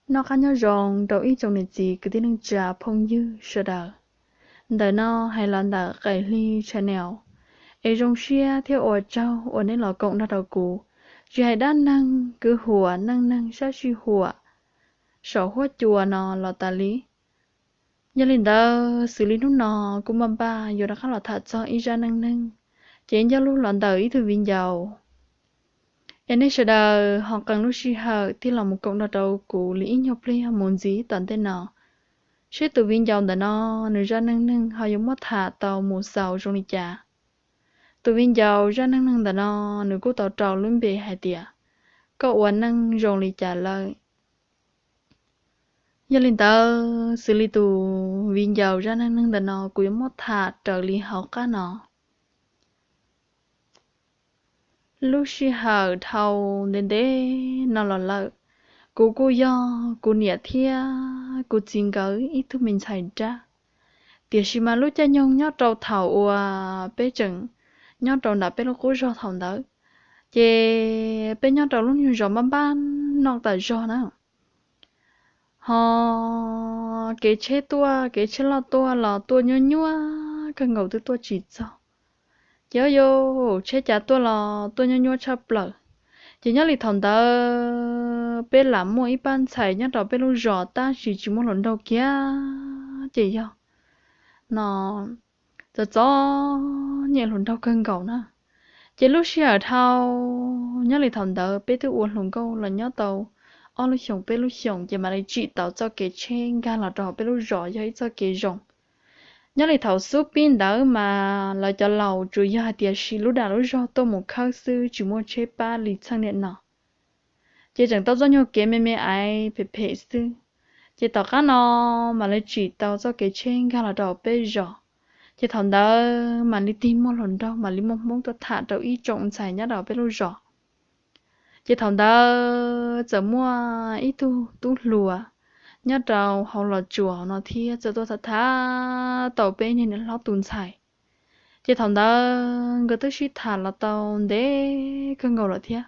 Noj qab nyob zoo rau ib tsoom niam txiv kwv tij neej tsa phooj ywg sawv daws. Ntawm no hais los ntawm Qaim Hli Channel, es zoo siab thiab ua tsaug uas nej los koom nrog rau kuv tsis hais dab neeg kwv huam, neej neeg sab sij huam saum huab cua no los tas li. Yog li ntawd xws li hnub no kuj npaj npaj yuav rov qab los tham txog ib zaj neej neeg, ces nco lug los ntawm ib tug viv ncaus. Es nej sawv daws ho qee lub sij hawm tig los mus koom nrog rau kuv li ib nyuag pliag mus ntxiv tom ntej no, seb tus viv ncaus ntawm no nws zaj neej neeg ho yuav muab tham tau mus xaus zoo li cas. Tus viv ncaus zaj neej neeg ntawm no nws kuj tau rau lub npe hais tias Koj ua neej zoo li cas lawm. Yog li ntawd xws li tus viv ncaus zaj neej neeg ntawm no kuv yuav muab tham raws li hauv qab no. Lub sij hawm dhau ntev ntev no los lawm, kuv kuj yog kuv niam thiab kuv txiv nkawd ib tug me ntxhais nrab. Tiam sis mas lub caij nyoog nyob rau thaum uas peb tseem nyob rau nram peb lub qub zog thaum ntawd, ces peb nyob rau lub nyuag zos npab npab noj tas zog na. Ho kev tsheb tuaj, kev tsheb loj tuaj los tuaj nyuaj nyuaj kawg nkaus twb tuaj tsis txog. Ces o yus tsheb cav tuaj los tuaj nyuaj nyuaj tshaj plaws. Ces nyob li thaum ntawd peb lam muaj ib pab ntxhais nyob rau peb lub zos tab sis tsis muaj hluas nraug kiag, ces yog no txom txom nyem hluas nraug kawg nkaus na. Ces lub sij hawm dhau, nyob li thaum ntawd peb twb ua hluas nkauj los nyob tau ob lub xyoos peb lub xyoos ces mam li tsim tau txoj kev tsheb nkag los rau hauv peb lub zos yog ib txoj kev zoo. Nyob li thaum xub pib ntawd mas lawv cov laus tsuas yog hais tias siv lub dag lub zog tuaj mus khawb xwb tsis muaj tsheb pab li txheej niaj no. Ces tseem tau txoj nyuag kev me me aiv phem phem xwb. Ces tom qab no mam li tsim tau txoj kev tsheb nkag los rau peb zos. Ces thaum ntawd mam li tig muaj hluas nraug mam li muaj hmoob tuaj tham rau ib tsoom ntxhais nyob rau peb lub zos. Ces thaum ntawd txawm muaj ib tug tub hluas nyob rau hauv Los Tsuas no thiab txawm tuaj tham tham tau peb niag niam hlob tus ntxhais. Ces thaum ntawd nkawd twb sib tham los tau ntev kawg nkaus lawm thiab,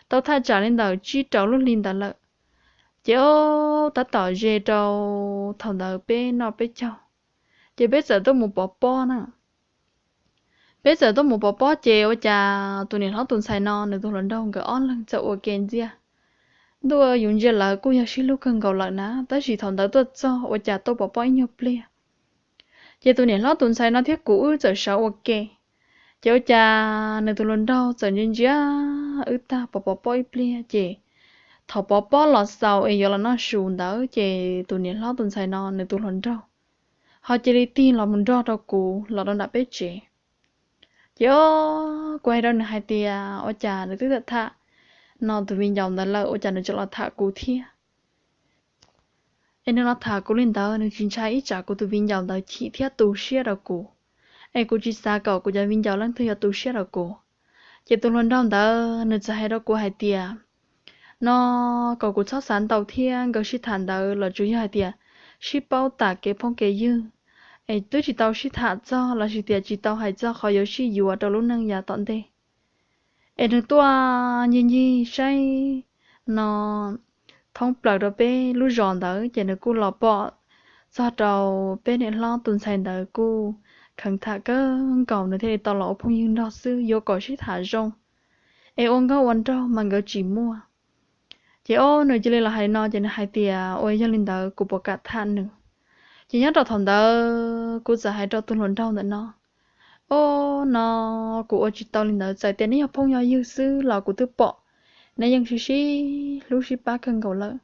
tau thaj tsam li ntawm tsib rau lub hli ntawd lawm. Ces o, tab tom ze rau thaum ntawd peb noj peb caug, ces peb txawm tuaj mus pov pob na. Peb txawm tuaj mus pov pob ces ua cas tus niam hlob tus ntxhais no nws tus hluas nraug nkawd ob leeg txawm ua ke ntxiaj. Ntuj, yus ntsia lawv kuj yog sib hlub kawg nkaus lawm na, tab sis thaum ntawd tuaj txog ua cas tuaj pov pob ib nyuag pliag. Ces tus niam hlob tus ntxhais no thiab kuv wb txawm sawv ua ke. Ces ua cas nws tus hluas nraug txawm ntsia ntsia wb tag pov pov pob ib pliag ces thaum pov pob los xaus es yuav los noj su ntawd ces tus niam hlob tus ntxhais no nws tus hluas nraug ho cia li tig los mus nrog rau kuv los rau nram peb tsev. Ces o, kuv hais rau nws hais tias ua cas nws twb tham tham no tus viv ncaus ntawd lawm ua cas nws tseem los tham kuv thiab. Es nws los tham kuv li ntawd nws tsis ntshai ib tsam kuv tus viv ncaus ntawd chim thiab tu siab rau kuv, es kuv tsis xav kom kuv cov viv ncaus leej twg yuav tu siab rau kuv. Ces tus hluas nraug ntawd nws txawm hais rau kuv hais tias no kom kuv txhob xav ntau thiab, nkawd sib tham ntawd los tsuas yog hais tias sib paub tam kev phooj kev ywg, es twb tsis tau sib tham txog los sis tias tsis tau hais txog qhov yuav sib yuav rau lub neej yav tom ntej. Es nws tuaj ncig ncig saib no thoob plaws rau peb lub zos ntawd ces nws kuj los pom txog rau peb niam hlob tus ntxhais ntawd kuj kheev tham kawg nkaus nws thiaj li tau los ua phooj ywg nrog xwb, yuav kom sib tham zoo es ua nkauj ua nraug mas nkawd tsis muaj. Ces o, nws cia li los hais no ces nws hais tias ua yog li ntawd kuv puas kam tham nws. Ces nyob rau thaum ntawd kuv txawm hais rau tus hluas nraug ntawm no, o, no kuv ua tsis tau li ntawd, txawm tias neb yog phooj yog ywg xwb los kuv twb pom neb yeej sib sib hlub sib pab kawg nkaus lawm.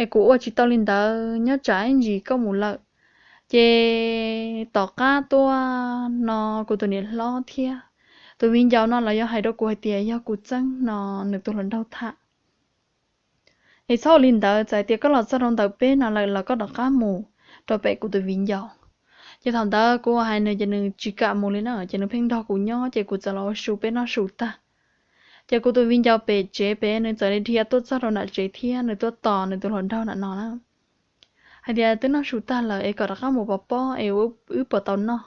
Es kuv ua tsis tau li ntawd, nyob tsam ib ntsis koj mus lawm ces tom qab tuaj no kuv tus niam hlob thiab tus viv ncaus no los yuav hais rau kuv hais tias yog kuv txeeb no nws tus hluas nraug tham. Es txhob ua li ntawd, txawm tias koj los txog rau ntawm peb no lawm los koj rov qab mus rau pem kuv tus viv ncaus. Ces thaum ntawd kuv hais nws ces nws tsis kam mus li na, ces nws pheej nrog kuv nyob ces kuv txawm los ua su peb noj su tag. Ces kuv tus viv ncaus pem tsev pem nws txawm li dhia tuaj txog rau nram tsev thiab nws tuaj tos nws tus hluas nraug nram no na, hais tias twb noj su tag lawm es kom rov qab mus pov pob es wb puas tau noj.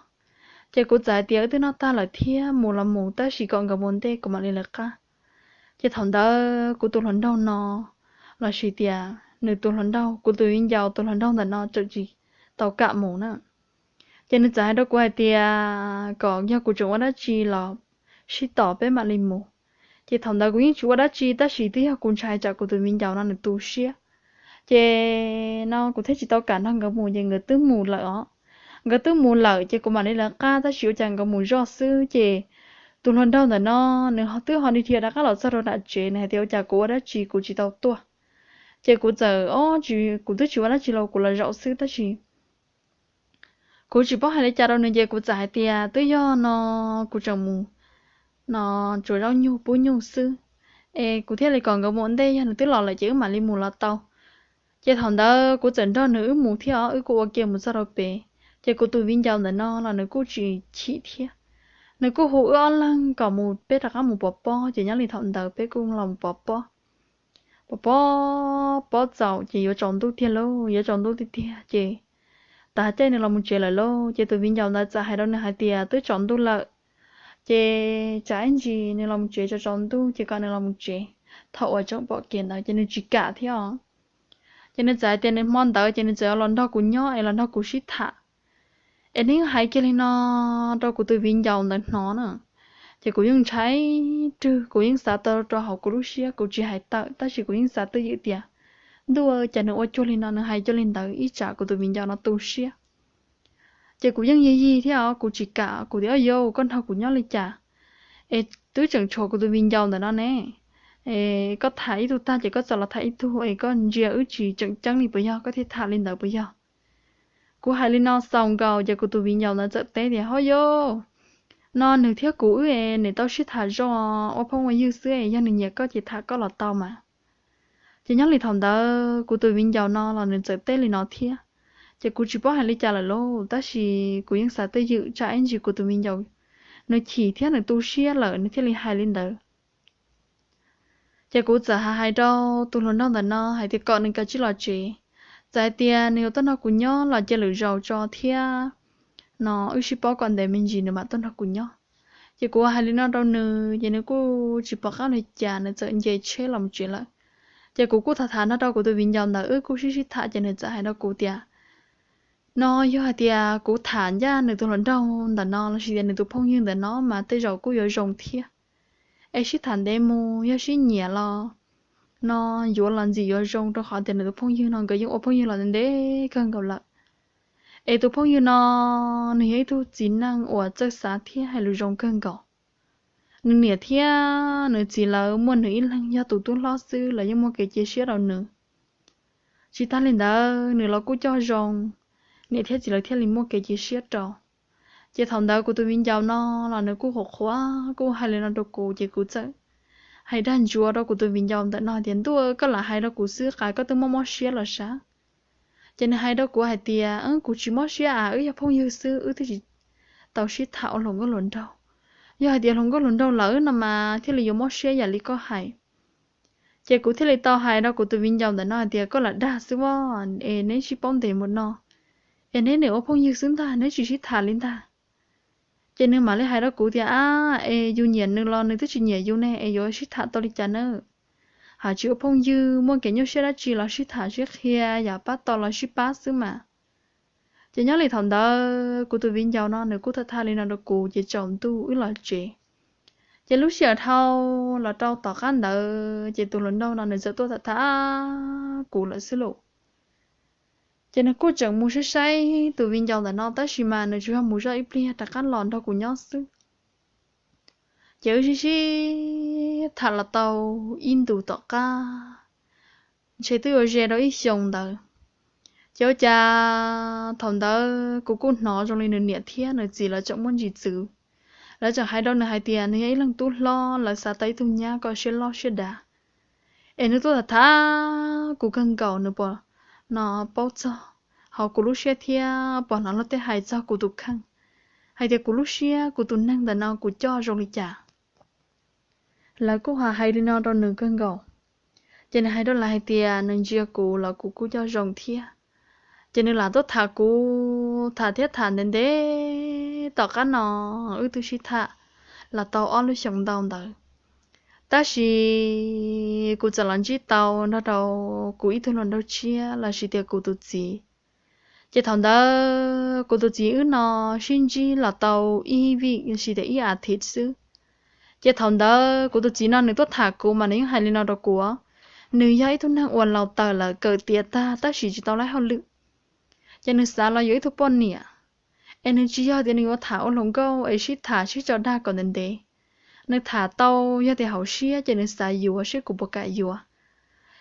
Ces kuv txawm hais tias wb twb noj tag lawm thiab, mus los mus tab sis kom nkawd mus ntej kuv mam li lawv qab. Ces thaum ntawd kuv tus hluas nraug no los sis tias nws tus hluas nraug, kuv tus viv ncaus tus hluas nraug ntawm no tseem tsis tau kam mus na. Ces nws txawm hais rau kuv hais tias kom yog kuv tseem ua dab tsi los sib tos peb mam li mus. Ces thaum ntawd kuv yeej tsis ua dab tsi tab sis twb yog kuv ntshai tsam kuv tus viv ncaus no nws tu siab. Ces no kuv thiaj tsis tau kam nrog nkawd mus ces nkawd twb mus lawm os. Nkawd twb mus lawm ces kuv mam li lawv qab tab sis ua cas nkawd mus zoj xwb ces tus hluas nraug ntawm no nws twb ho dhia rov qab los txog rau nram tsev, nws hais tias ua cas kuv ua dab tsi kuv tsis tau tuaj. Ces kuv txawm, o, kuv twb tsis ua dab tsi los kuv los zaum xwb tab sis kuv tsis paub hais li cas rau nws ces kuv txawm hais tias twb yog no kuv tseem mus no tsuav zaub nyuj pub nyuj xwb, es kuv thiaj li kom nkawd mus ua ntej, yog nws twb los lawm ces wb mam li mus los tau. Ces thaum ntawd kuv txawm nrog nws wb mus thiab os, wb kuj ua ke mus txog rau pem. Ces kuv tus viv ncaus ntawm no los nws kuj tsis chim thiab, nws kuj hu wb ob leeg kom mus peb rov qab mus pov pob, ces nyob li thaum ntawd peb kuj los mus pov pob. Pov pob, pob txaus ces yuav tsaus ntuj tiag lauj, yuav tsaus ntuj tiag tiag ces tav caij nws los mus tsev lawm lauj. Ces tus viv ncaus ntawd txawm hais rau nws hais tias twb tsaus ntuj lawm, ces tsam ib ntsis nws los mus tsev tsaus tsaus ntuj ces kom nws los mus tsev thaum uas tseem pom kev ntawd, ces nws tsis kam thiab os. Ces nws txawm hais tias nws hmo ntawd ces nws txawm los nrog kuv nyob es los nrog kuv sib tham, es nws yeej hais kiag li no rau kuv tus viv ncaus ntawd hnov na. Ces kuv yeej ntshai rwg, kuv yeej xav tau rau hauv kuv lub siab, kuv tsis hais tawm tab sis kuv yeej xav twj ywm tias ntuj, cas nws ua cuag li no, nws hais cuag li ntawd ib tsam kuv tus viv ncaus no tu siab. Ces kuv yeej yig yig thiab os, kuv tsis kam, kuv tias, o, yau, koj nrog kuv nyob li cas es twb tseem tshuav kuv tus viv ncaus ntawm no ne, es koj tham ib tug tag ces koj txawm los tham ib tug es koj ntsia wb tsis tseem ceeb li puas yog, koj thiaj tham li ntawd puas yog? Kuv hais li no xaus nkaus ces kuv tus viv ncaus ntawd txawm teb tias, ho yau, no nws thiab kuv wb es nws tau sib tham zoo ua phooj ua ywg xwb, yog nws nyiam koj ces tham koj los tau mas. Ces nyob li thaum ntawd kuv tus viv ncaus no los nws txawm teb li no thiab. Ces kuv tsis paub hais li cas lawm lauj, tab sis kuv yeej xav twj ywm tsam ib ntsis kuv tus viv ncaus nws chim thiab nws tu siab lawm nws thiaj li hais li ntawd. Ces kuv txawm hais rau tus hluas nraug ntawm no hais tias kom nws kav tsij los tsev, txawm hais tias nws yuav tuaj nrog kuv nyob los cia lwm zaus tso thiab, no wb sib paub kom ntev me ntsis nws mam tuaj nrog kuv nyob. Ces kuv hais li no rau nws ces nws kuj tsis pom qab li cas, nws txawm nce tsheb los tsev lawm. Ces kuv kuj tham tham nrog rau kuv tus viv ncaus ntawd wb kuj sib sib tham ces nws txawm hais rau kuv tias, no yog hais tias kuv tham ncaj nws tus hluas nraug ntawm no lossis tias nws tus phooj ywg ntawm no mas tej zaum kuj yuav zoo thiab. Es sib tham ntev mus yog sib nyiam los no yuav los ntxim yuav zoo, rau qhov tias nws tus phooj ywg no nkawd yeej ua phooj ywg los ntev kawg nkaus lawm. Es tus phooj ywg no nws yog ib tug txiv neej uas txawj xav thiab hais lus zoo kawg nkaus. Nws niam thiab nws txiv lawv muaj nws ib leeg yog tus tub hlob xwb, lawv yeej muaj kev cia siab rau nws. Tsis tag li ntawd nws los kuj coj zoo, niam thiab txiv lawv thiaj li muaj kev cia siab rau. Ces thaum ntawd kuv tus viv ncaus no los nws kuj qhuav qhuav kuj hais li no rau kuv, ces kuv txawm hais dag ntsuav rau kuv tus viv ncaus ntawm no tias, ntuj, koj lam hais rau kuv xwb, qas koj twb mob mob siab los sav. Ces nws hais rau kuv hais tias, kuv tsis mob siab as, wb yog phooj ywg xwb, wb twb tsis tau sib tham ua hluas nkauj hluas nraug. Yog hais tias hluas nkauj hluas nraug lawm no mas thiaj li yuav mob siab yam li koj hais. Ces kuv thiaj li tau hais rau kuv tus viv ncaus ntawm no hais tias, koj lam dag xwb as, es neb sib paub ntev mus no, es neb nim ua phooj ywg xwb ntag, neb tsis sib tham li ntag. Ces nws mam li hais rau kuv tias, ab, es yus nyiam nws los nws twb tsis nyiam yus ne, es yuav sib tham tau li cas na? Hais tsis ua phooj ywg, muaj kev nyuaj siab dab tsi los sib tham sib qhia, yam pab tau los sib pab xwb mas. Ces nyob li thaum ntawd kuv tus viv ncaus no nws kuj tham tham li no rau kuv ces tsaus ntuj wb los tsev. Ces lub sij hawm dhau los rau tom qab ntawd ces tus hluas nraug no nws txawm tuaj tham tham kuv lawm xwb lauj. Ces nws kuj tseem mus saib saib tus viv ncaus ntawm no tab sis mas nws tsuas yog mus zoj ib pliag rov qab los nrog kuv nyob xwb. Ces wb sib sib tham los tau ib ntus tom qab, ntshe twb yuav ze rau ib xyoos ntawd. Ces ua cas thaum ntawd kuv kuj hnov zoo li nws niam thiab nws txiv lawv tseem muaj ntsis txwv. Lawv tseem hais rau nws hais tias nws yog ib leeg tub hlob, lawv xav tau ib tug nyab kom siab loj siab dav. Es nws tuaj tham tham kuv kawg nkaus, nws puas no paub txog hauv kuv lub siab thiab puas hnov luag tej hais txog kuv tus kheej, hais tias kuv lub siab kuv tus neeg ntawm no kuv coj zoo li cas. Lawv kuj ho hais li no rau nws kawg nkaus. Ces nws hais rau lawv hais tias nws ntsia kuv los kuv kuj coj zoo thiab. Ces nws lam tuaj tham kuv, tham thiab tham ntev ntev tom qab no, wb twb sib tham los tau ob lub xyoos ntau ntawd. Tab sis kuv txawm los ntsib tau nrog rau kuv ib tug hluas nraug tshiab los sis tias kuv tus txiv. Ces thaum ntawd kuv tus txiv wb no sib ntsib los tau ib vij los sis tias ib as thiv xwb. Ces thaum ntawd kuv tus txiv no nws tuaj tham kuv mas nws yeej hais li no rau kuv, nws yog ib tug neeg uas laus taws lawm kawm tiav tag tab sis tsis tau laib hauj lwm. Ces nws xav los yuav ib tug poj niam, es nws tsis yog tias nws yuav tham ua hluas nkauj es sib tham sib tso dag kom ntev ntev. Nws tham tau yog tias hauv siab ces nws xav yuav seb kuv puas kam yuav.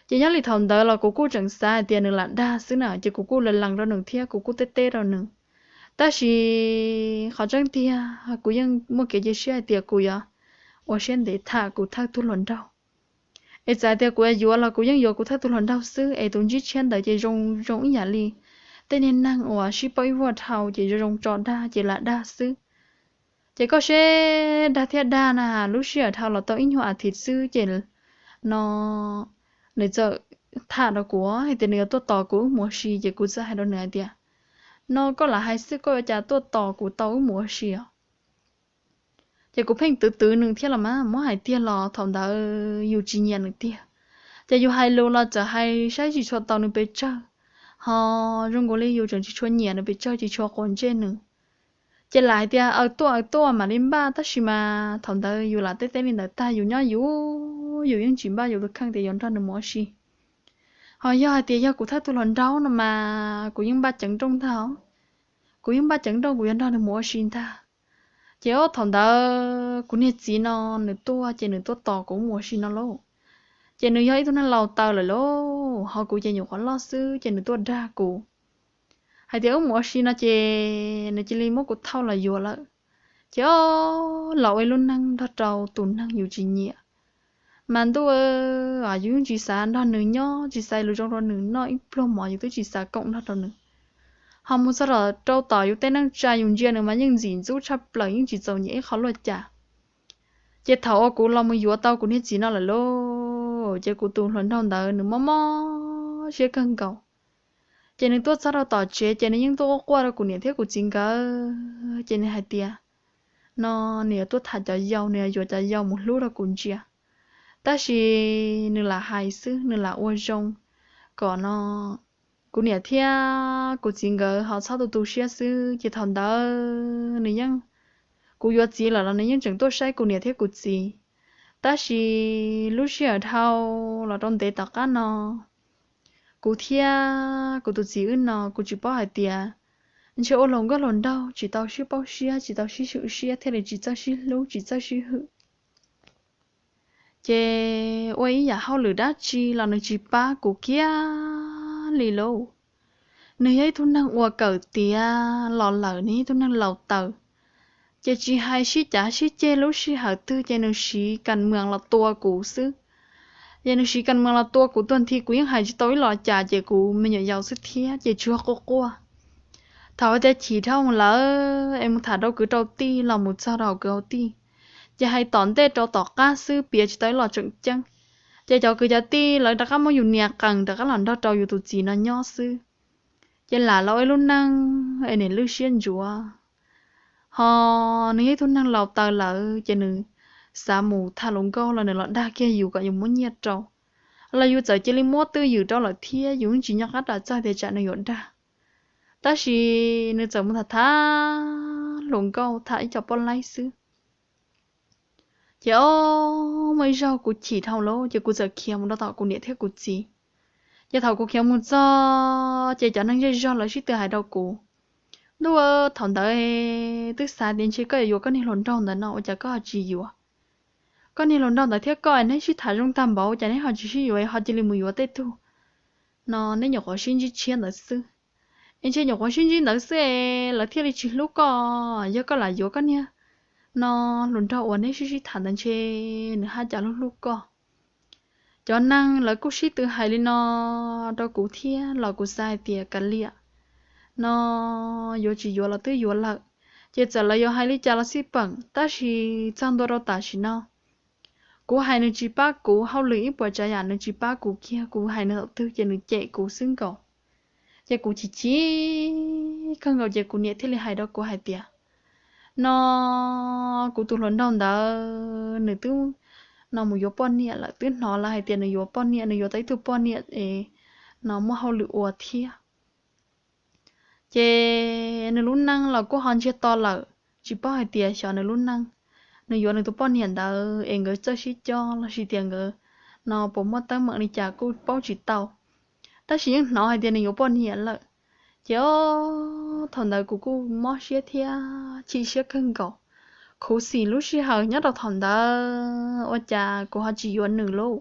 Ces nyob li thaum ntawd los kuv kuj tseem xav hais tias nws lam dag xwb na, ces kuv kuj lees lees rau nws thiab kuv kuj teb teb rau nws. Tab sis qhov tseeb tiag kuv yeej muaj kev cia siab hais tias kuv yuav ua siab ntev tham kuv thawj tug hluas nraug. Es txawm tias kuv yuav yuav los kuv yeej yuav kuv thawj tug hluas nraug xwb, es tus ntsib tshiab ntawd ces zoo zoo ib yam li tej niag neeg uas sib paub ib vuag dhau ces zoo zoo tso dag ces lam dag xwb. Ces koj seb dag thiab dag na, lub sij hawm dhau los tau ib nyuag as thiv xwb ces no nws txawm tham rau kuv hais tias nws yuav tuaj tos kuv wb mus ua si, ces kuv txawm hais rau nws hais tias, no koj lam hais xwb, koj ua cas tuaj tos kuv tau wb mus ua si os? Ces kuv pheej twv twv nws thiab los mas muab hais tiag los thaum ntawd yus tsis nyiam nws tiag. Ces yus hais lus los txawm hais saib tsis tshua tau nws pes tsawg, ho zoo nkaus li yus tseem tsis tshua nyiam nws pes tsawg, tsis tshua quav ntsej nws. Ces lam hais tias aws tuaj aws tuaj mam li npaj, tab sis mas thaum ntawd yus lam teb teb li ntawd tag yus nyob yus, yus yeej tsis npaj yus tus kheej tias yuav nrog nws mus ua si. Ho yog hais tias yog kuv thawj tug hluas nraug no mas kuv yeej npaj ceev nrooj ntag. Kuv yeej npaj ceev nrooj kuv yuav nrog nws mus ua si ntag. Ces ob thaum ntawd kuv niag txiv no nws tuaj ces nws tuaj tos kuv mus ua si no lauj. Ces nws yog ib tug neeg laus taws lawm lauj, ho kuv ces nyuam qhuav loj xwb ces nws tuaj dag kuv hais tias wb mus ua si no ces nws cia li muab kuv thauj los yuav lawm. Ces ob los ua ib lub neej nrog rau tus neeg yus tsis nyiam. Mas ntuj, yus yeej tsis xav nrog nws nyob, tsis xav lus zoo rau nws noj ib pluag mov, yus twb tsis xav koom nrog rau nws. Ho mus txog rau tom yus tej neej tsa yus ntsia nws mas yeej ntxim ntxub tshaj plaws, yeej tsis txaus nyiam ib qho luaj cas. Ces thaum uas kuv los mus yuav tau kuv niag txiv no lawm lauj, ces kuv tus hluas nraug ntawd nws mob mob siab kawg nkaus. Ces nws tuaj txog rau tom tsev ces nws yeej tuaj quaj quaj rau kuv niam thiab kuv txiv nkawd, ces nws hais tias no nws yuav tuaj tham cov yau, nws yuav yuav cov yau mus hlub rau kuv ntsia. Tab sis nws lam hais xwb, nws lam ua zoo kom no kuv niam thiab kuv txiv nkawd ho txhob tu tu siab xwb. Ces thaum ntawd nws yeej, kuv yuav txiv lawm los nws yeej tseem tuaj saib kuv niam thiab kuv txiv. Tab sis lub sij hawm dhau los rau ntev tom qab no, kuv thiab kuv tus txiv wb no kuv tsis paub hais tias ntshe ua hluas nkauj hluas nraug tsis tau sib paub siab, tsis tau sib swm siab thiaj li tsis txawj sib hlub tsis txawj sib hwm. Ces ua ib yam hauj lwm dab tsi los nws tsis pab kuv kiag li lauj. Nws yog ib tug neeg uas kawm tiav los lawm, nws yog ib tug neeg laus taws, ces tsis hais sib cav sib ceg lub sij hawm twg ces nws siv kas mws los tua kuv xwb. Ces nws siv kas mws los tua kuv tuag nthi, kuv yeej hais tsis tau ib los cas ces kuv me nyuam yaus xwb thiab ces tsuas quaj quaj. Thaum hais tias chim dhau lawm es mus tham rau kwv rau tij los mus txog rau hauv kwv hauv tij, ces hais tom ntej rau tom qab xwb piav tsis tau ib los tseem ceeb. Ces cov kwv cov tij lawv rov qab muab yus nias qees rov qab los nrog rau yus tus txiv no nyob xwb. Ces lam los ua ib lub neej es niam lwj siab ntsuav. Ho nws yog ib tug neeg laus taws lawm ces nws xav mus tham hluas nkauj los nws los dag kiag yus kom yus muab nyiaj rau, los yus txawm cia li muab twj ywm rau lawm thiab yus yeej tsis nco qab ras txog tias tsam nws yuav dag. Tab sis nws txawm mus tham tham hluas nkauj tham ib co poj laib xwb. Ces ob, muaj ib zaug kuv chim dhau lawm ces kuv txawm khiav mus rau tom kuv niam thiab kuv txiv. Ces thaum kuv khiav mus txog ces cov neeg zej zog lawv sib tw hais rau kuv, ntuj, thaum ntawd twb xav tias ntshe koj yuav yuav koj niag hluas nraug ntawd no ua cas koj ho tsis yuav? Koj niag hluas nraug ntawd thiab koj neb sib tham zoo tag npaum cas neb ho tsis sib yuav ho cia li mus yuav tej tug no, neb nyuam qhuav sib ntsib tshiab ntawd xwb. Es ntshe nyuam qhuav sib ntsib ntawd xwb es lawv thiaj li tsis hlub koj. Yog koj lam yuav koj niag no hluas nraug uas neb sib sib tham ntawd ntshe nws haj cas hlub hlub koj. Cov neeg lawv kuj sib tw hais li no rau kuv thiab los kuv xav hais tias kav liam, no yuav tsis yuav los twb yuav lawm, ces txawm lawv yuav hais li cas los xij peem. Tab sis txog ntua rau tam sim no, kuv hais nws tsis pab kuv, hauj lwm ib puas tsav yam nws tsis pab kuv kiag, kuv hais nws thaum twg ces nws cem kuv xwb nkaus. Ces kuv chim chim kawg nkaus ces kuv niam thiaj li hais rau kuv hais tias, no kuv tus hluas nraug ntawd nws twb no mus yuav poj niam lawm, twb hnov lawv hais tias nws yuav poj niam, nws yuav tau ib tug poj niam es no muaj hauj lwm ua thiab. Ces nws lub neej los kuj ho ntsiag to lawm, tsis paub hais tias xyov nws lub neej, nws yuav nws tus poj niam ntawd es nkawd txawj sib coj los sis tias nkawd no puas muaj teeb meem li cas kuj paub tsis tau. Tab sis yeej hnov hais tias nws yuav poj niam lawm. Ces o, thaum ntawd kuv kuj mob siab thiab chim siab kawg nkaus. Khuv xim lub sij hawm nyob rau thaum ntawd ua cas kuv ho tsis yuav nws lauj,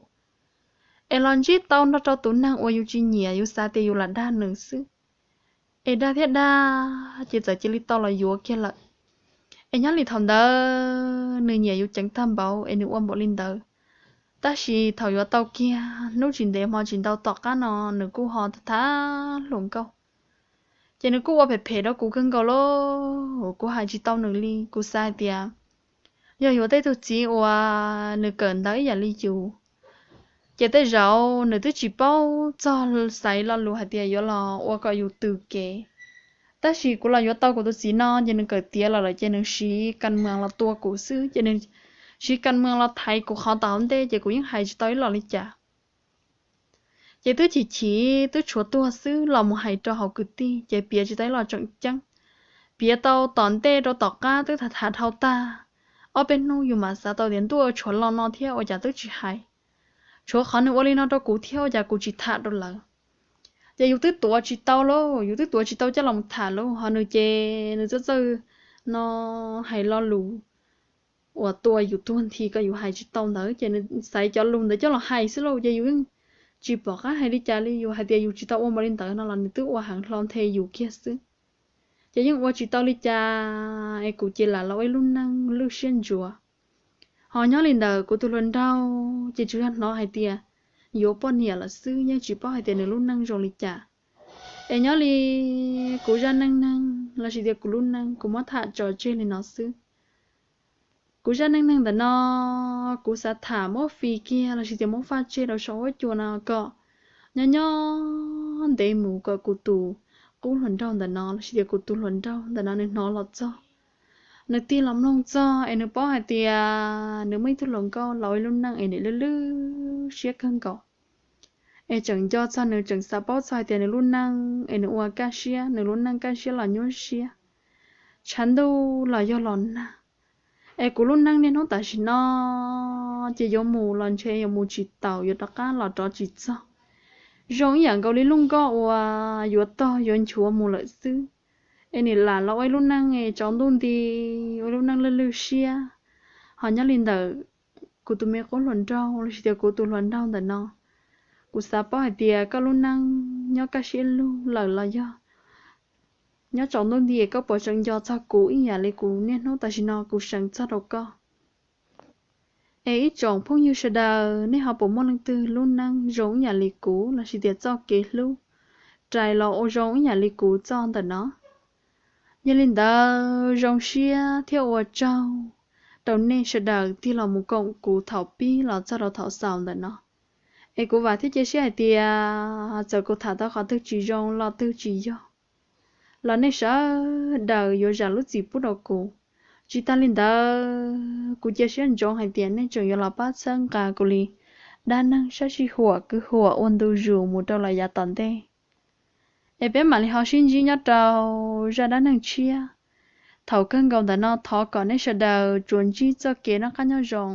es los ntsib tau nrog rau tus neeg uas yus tsis nyiam, yus xav tias yus lam dag nws xwb. Es dag thiab dag ces txawm cia li tau los yuav kiag lawm. Es nyob li thaum ntawd nws nyiam yus ceev tag npaum es nws ua npaum li ntawd. Tab sis thaum yuav tau kiag hnub tsis ntev hmo tsis ntau tom qab no nws kuj ho tham hluas nkauj. Ces nws kuj ua phem phem rau kuv kawg nkaus lauj, kuv hais tsis tau nws li. Kuv xav hais tias yog yuav tej tug txiv uas nws kawm ntawv ib yam li yus, ces tej zaum nws twb tsis paub txog xaiv lo lus hais tias yuav los ua kom yus tws kev. Tab sis kuv los yuav tau kuv tus txiv no ces nws kawm tiav los lawm ces nws siv kas mws los tua kuv xwb, ces nws siv kas mws los thaiv kuv qhov tom hauv ntej ces kuv yeej hais tsis tau ib los li cas. Ces twb chim chim twb tshuav tuag xwb los mus hais rau hauv kwv tij ces piav tsis tau ib los tseem ceeb. Piav tau tom ntej rau tom qab twb tham tham dhau tag, ob peb hnub yus mam xav tau tias ntuj, tshuav lo no thiab ua cas twb tsis hais. Tshuav qhov nws ua li no rau kuv thiab ua cas kuv tsis tham rau lawv. Ces yus twb tuav tsis tau lauj, yus twb tuav tsis tau coj los tham lauj, ho nws ces nws txawj txawj no hais lo lus uas tua yus tuag nthi kom yus hais tsis tau ntawd, ces nws xaiv cov lus ntawd coj los hais xwb lauj, ces yus yeej tsis pom qab hais li cas li, yus hais tias yus tsis tau ua npaum li ntawd no los nws twb ua heev hlo nthe yus kiag xwb. Ces yeej ua tsis tau li cas, es kuv ces lam los ua ib lub neej lwj siab ntsuav. Ho nyob li ntawm kuv tus hluas nraug ces tsuas yog hnov hais tias yuav poj niam lawm xwb, yeej tsis paub hais tias nws lub neej zoo li cas. Es nyob li kuv zaj neej neeg los sis tias kuv lub neej kuv muab tham tso tseg li no xwb. Kuv zaj neej neeg ntawm no kuv xav tham muab fij kiag los sis tias muab faj tseg rau saum huab cua no kom nyob nyob ntev mus kom kuv tus qub hluas nraug ntawm no los sis tias kuv tus hluas nraug ntawm no nws hnov los txog, nws tig los mloog txog es nws paub hais tias nws muaj ib tug hluas nkauj los ua ib lub neej es nws lwj lwj siab kawg nkaus, es tseem nco txog nws, tseem xav paub txog hais tias nws lub neej es nws ua kaj siab, nws lub neej kaj siab los nyuaj siab, tshav ntuj los yog los nag. Es kuv lub neej niaj hnub tam sim no ces yuav mus los ntshe yuav mus tsis taus, yuav rov qab los rov tsis txog. Zoo ib yam nkaus li luj nkoj uas yuav tog yuav nchuav mus lawm xwb. Es nws lam los ua ib lub neej tsaus ntuj nti, ua ib lub neej lwj lwj siab. Ho nyob li ntawm kuv tus me qub hluas nraug los sis tias kuv tus hluas nraug ntawm no, kuv xav paub hais tias koj lub neej nyob kaj siab lug lawm los yog nyob tsaus ntuj nti, koj puas tseem nco txog kuv ib yam li kuv niaj hnub tam sim no kuv seev txog rau koj? Es ib tsoom phooj ywg sawv daws, nej ho puas muaj leej twg lub neej zoo ib yam li kuv los sis tias txoj kev hlub rais los ua zoo ib yam li kuv txoj ntawm no? Yog li ntawd zoo siab thiab ua tsaug rau nej sawv daws tig los mus koom kuv thaum pib los txog rau thaum xaus ntawm no. Es kuv vam thiab cia siab hais tias txawm kuv tham tau qhov twg tsis zoo los twg tsis yog los nej sawv daws yuav zam lub txim pub rau kuv. Tsis tas li ntawd kuv cia siab ntsoov hais tias nej tseem yuav los pab txhawb nqa kuv li dab neeg sab sij huam kwv huam ua ntu zus mus rau lawm yav tom ntej. Es peb mam li ho sib ntsib nyob rau zaj dab neeg tshiab. Thaum kawg nkaus ntawm no thov kom nej sawv daws tsuas ntsib txoj kev noj qab nyob zoo.